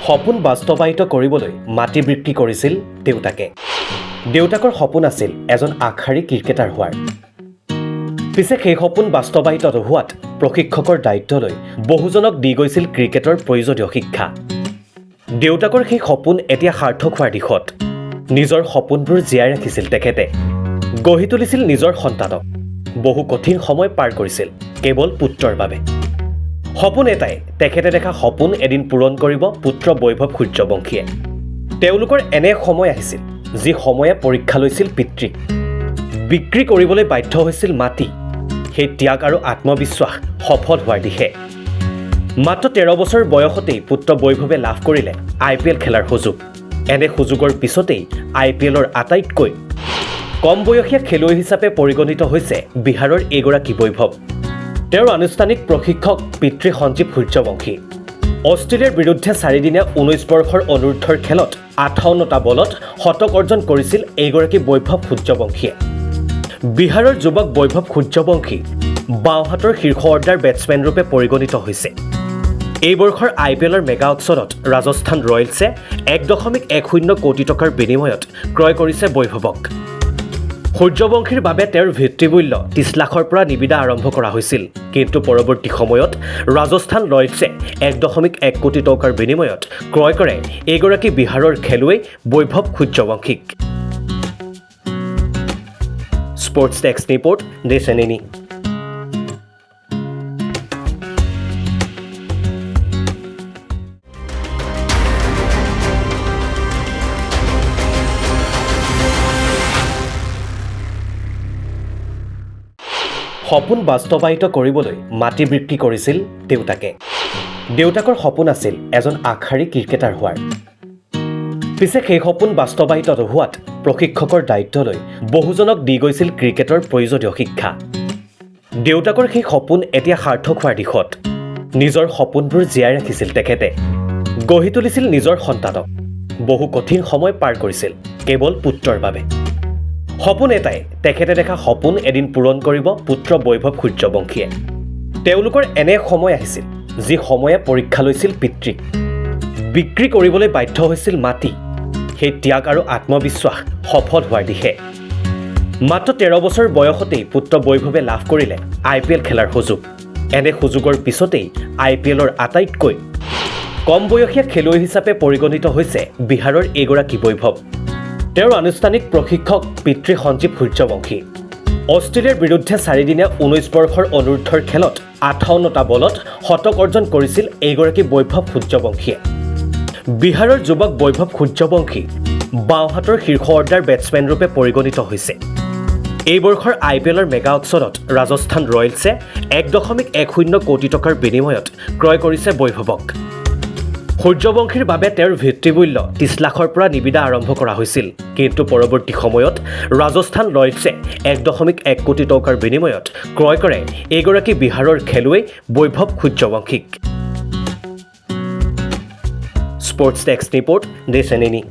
সপোন বাস্তৱায়িত কৰিবলৈ মাটি বিক্ৰী কৰিছিল দেউতাকে। দেউতাকৰ সপোন আছিল এজন আগশাৰী ক্ৰিকেটাৰ হোৱাৰ। পিছে সেই সপোন বাস্তৱায়িত নোহোৱাত প্ৰশিক্ষকৰ দায়িত্ব লৈ বহুজনক দি গৈছিল ক্ৰিকেটৰ প্ৰয়োজনীয় শিক্ষা। দেউতাকৰ সেই সপোন এতিয়া সাৰ্থক হোৱাৰ দিশত। নিজৰ সপোনবোৰ জীয়াই ৰাখিছিল তেখেতে, গঢ়ি তুলিছিল নিজৰ সন্তানক। বহু কঠিন সময় পাৰ কৰিছিল কেৱল পুত্ৰৰ বাবে। সপোন এটাই, তেখেতে দেখা সপোন এদিন পূৰণ কৰিব পুত্ৰ বৈভৱ সূৰ্যবংশীয়ে। তেওঁলোকৰ এনে সময় আহিছিল, যি সময়ে পৰীক্ষা লৈছিল পিতৃক। বিক্ৰী কৰিবলৈ বাধ্য হৈছিল মাটি। সেই ত্যাগ আৰু আত্মবিশ্বাস সফল হোৱাৰ দিশে। মাত্ৰ 13 বছৰ বয়সতেই পুত্ৰ বৈভৱে লাভ কৰিলে আইপিএল খেলাৰ সুযোগ। এনে সুযোগৰ পিছতেই আইপিএলৰ আটাইতকৈ কম বয়সীয়া খেলুৱৈ হিচাপে পৰিগণিত হৈছে বিহাৰৰ এইগৰাকী বৈভৱ। তেওঁৰ আনুষ্ঠানিক প্ৰশিক্ষক পিতৃ সঞ্জীৱ সূৰ্যবংশী। অষ্ট্ৰেলিয়াৰ বিৰুদ্ধে 4 দিনীয়া 19 বৰ্ষৰ অনুৰ্ধৰ খেলত 58টা বলত শতক অৰ্জন কৰিছিল এইগৰাকী বৈভৱ সূৰ্যবংশীয়ে। বিহাৰৰ যুৱক বৈভৱ সূৰ্যবংশী বাওঁহাতৰ শীৰ্ষ অৰ্ডাৰ বেটছমেন ৰূপে পৰিগণিত হৈছে। এই বৰ্ষৰ আইপিএলৰ মেগা অকশ্যনত ৰাজস্থান ৰয়েলছে 1.10 কোটি টকাৰ বিনিময়ত ক্ৰয় কৰিছে বৈভৱক। সূৰ্যবংশীৰ বাবে তেওঁৰ ভিত্তিমূল্য 30 লাখৰ পৰা নিবিদা আৰম্ভ কৰা হৈছিল। কিন্তু পৰৱৰ্তী সময়ত ৰাজস্থান ৰয়েলছে 1.1 কোটি টকাৰ বিনিময়ত ক্ৰয় কৰে এইগৰাকী বিহাৰৰ খেলুৱৈ বৈভৱ সূৰ্যবংশীক। স্পৰ্টছ ডেস্ক ৰিপৰ্ট, দেশ এনিনি। সপোন বাস্তৱায়িত কৰিবলৈ মাটি বিক্ৰী কৰিছিল দেউতাকে। দেউতাকৰ সপোন আছিল এজন আগশাৰী ক্ৰিকেটাৰ হোৱাৰ। পিছে সেই সপোন বাস্তৱায়িত নোহোৱাত প্ৰশিক্ষকৰ দায়িত্ব লৈ বহুজনক দি গৈছিল ক্ৰিকেটৰ প্ৰয়োজনীয় শিক্ষা। দেউতাকৰ সেই সপোন এতিয়া সাৰ্থক হোৱাৰ দিশত। নিজৰ সপোনবোৰ জীয়াই ৰাখিছিল তেখেতে, গঢ়ি তুলিছিল নিজৰ সন্তানক। বহু কঠিন সময় পাৰ কৰিছিল কেৱল পুত্ৰৰ বাবে। সপোন এটাই, তেখেতে দেখা সপোন এদিন পূৰণ কৰিব পুত্ৰ বৈভৱ সূৰ্যবংশীয়ে। তেওঁলোকৰ এনে সময় আহিছিল, যি সময়ে পৰীক্ষা লৈছিল পিতৃক। বিক্ৰী কৰিবলৈ বাধ্য হৈছিল মাটি। সেই ত্যাগ আৰু আত্মবিশ্বাস সফল হোৱাৰ দিশে। মাত্ৰ 13 বছৰ বয়সতেই পুত্ৰ বৈভৱে লাভ কৰিলে আইপিএল খেলাৰ সুযোগ। এনে সুযোগৰ পিছতেই আইপিএলৰ আটাইতকৈ কম বয়সীয়া খেলুৱৈ হিচাপে পৰিগণিত হৈছে বিহাৰৰ এইগৰাকী বৈভৱ। তেওঁৰ আনুষ্ঠানিক প্ৰশিক্ষক পিতৃ সঞ্জীৱ সূৰ্যবংশী। অষ্ট্ৰেলিয়াৰ বিৰুদ্ধে 4 দিনীয়া 19 বৰ্ষৰ অনুৰ্ধৰ খেলত 58টা বলত শতক অৰ্জন কৰিছিল এইগৰাকী বৈভৱ সূৰ্যবংশীয়ে। বিহাৰৰ যুৱক বৈভৱ সূৰ্যবংশী বাওঁহাতৰ শীৰ্ষ অৰ্ডাৰ বেটছমেন ৰূপে পৰিগণিত হৈছে। এই বৰ্ষৰ আইপিএলৰ মেগা অকশ্যনত ৰাজস্থান ৰয়েলছে 1.10 কোটি টকাৰ বিনিময়ত ক্ৰয় কৰিছে বৈভৱক। সূৰ্যবংশীৰ বাবে তেওঁৰ ভিত্তিমূল্য 30 লাখৰ পৰা নিবিদা আৰম্ভ কৰা হৈছিল। কিন্তু পৰৱৰ্তী সময়ত ৰাজস্থান ৰয়েলছে 1.1 কোটি টকাৰ বিনিময়ত ক্ৰয় কৰে এইগৰাকী বিহাৰৰ খেলুৱৈ বৈভৱ সূৰ্যবংশীক। স্পৰ্টছ ডেস্ক ৰিপৰ্ট, দেশ এনিনি।